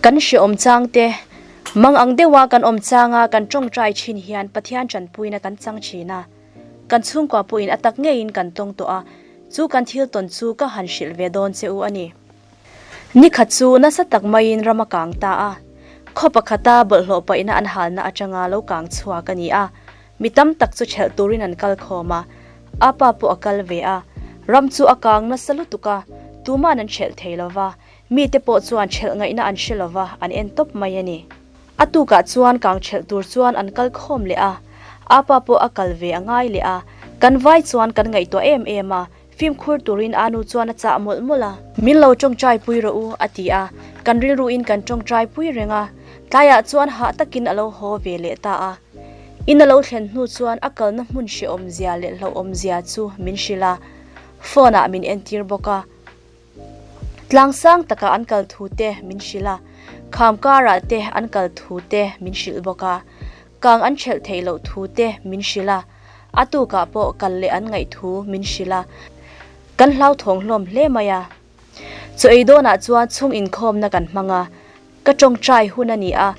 Kan hreawm chang te, mang ang deuha kan awm changa kan tawngtai thin hian Pathian tanpuina kan chang thin a. Kan chhungkua pawhin a tak ngeiin kan tawng tawh a, chu kan thil tawn chu ka han hrilh ve dawn che u a ni. Nikhat chu nasa tak maiin ram a kang ta a, khaw pakhata bawlhhlawh paihna an halna atanga lo kang chhuak a ni a, mi tam tak chu ṭhelh turin an kal khawm a, a pa pawh a kal ve a, ram chu a kang nasa lutuk a, tuman an ṭhelh thei lo va, mite pawh chuan ṭhelh ngaihna an hre lo va, an en tawp mai a ni. A tukah chuan kang ṭhelh tur chuan an kal khawm leh a, a pa pawh a kal ve a ngai leh a, kan vai chuan kan ngaihtuah em em a, Fimkhur turin a nu chuan a chah mawlh mawlh a. Min lo tawngtai pui rawh u, a ti a. Kan rilruin kan tawngtai pui reng a. Tlaiah chuan hah takin a lo haw ve leh ta a. In a lo thlen hnu chuan a kalna hmun hrehawmzia leh hlauhawmzia chu min hrilh a. Phone ah min entir bawk a. Tlang sang takah an kal thu te min hrilh a. Kham karah te an kal thu te min hrilh bawk a. Kang an ṭhelh theih loh thu te min hrilh a, a tukah pawh kal leh an ngaih thu min hrilh a, kan hlauthawng hlawm hle mai a. Chaw ei dawnah chuan chhung inkhawmna kan hmang a, ka tawngtai hun a ni a,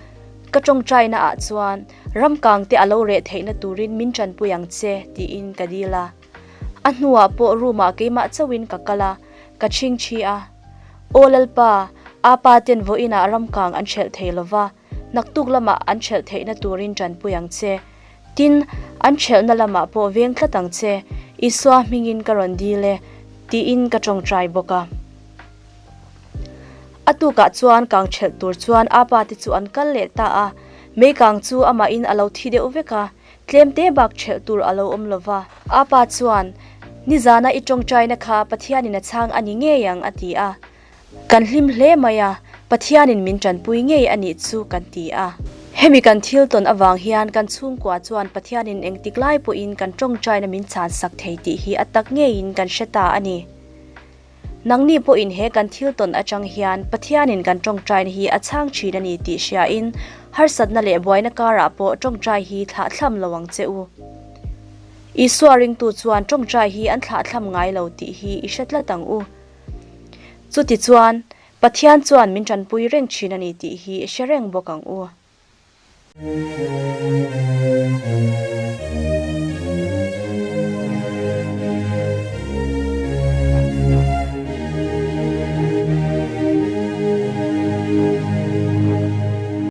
ka tawngtaina ah chuan ram kang te a lo reh theihna turin min tanpui ang che tiin ka dil a. A hnuah pawh room ah keimah chauhin ka kal a, ka chhingchhi a. Aw Lalpa, apa ten vawiinah ram kang an ṭhelh thei lova, Naktuk lamah an ṭhelh theihna turin ṭanpui ang che. Tin, an ṭhelhna lamah pawh veng tlat ang che. Isua hmingin ka rawn dil e, tiin ka ṭawngṭai bawk a. A tukah chuan kang ṭhelh tur chuan a pa te chu an kal leh ta a. Mei kang chu amahin a lo thi deuh vek a, tlem te bak ṭhelh tur a lo awm lo va. A pa chuan, Nizana i ṭawngṭaina kha Pathianin a chhang a ni ngei ang, a ti a. Kan hlim hle mai a, Pathianin min tanpui ngei a nih chu kan ti a. Hemi kan thil tawn avang hian kan chhungkua chuan Pathianin engtik lai pawhin kan tawngtaina min chhansak thei tih hi a tak ngeiin kan hre ta a ni. Nangni pawhin he kan thil tawn atang hian Pathianin kan tawngtaina hi a chhang thin a ni tih hriain harsatna leh buaina karah pawh tawngtai hi thlahthlam lo ang che u. Isua ringtu chuan tawngtai hi an thlahthlam ngai lo tih hi i hre tlat ang u. Chutichuan, Pathian chuan min tanpui reng thin a ni tih hi hre reng bawk ang u.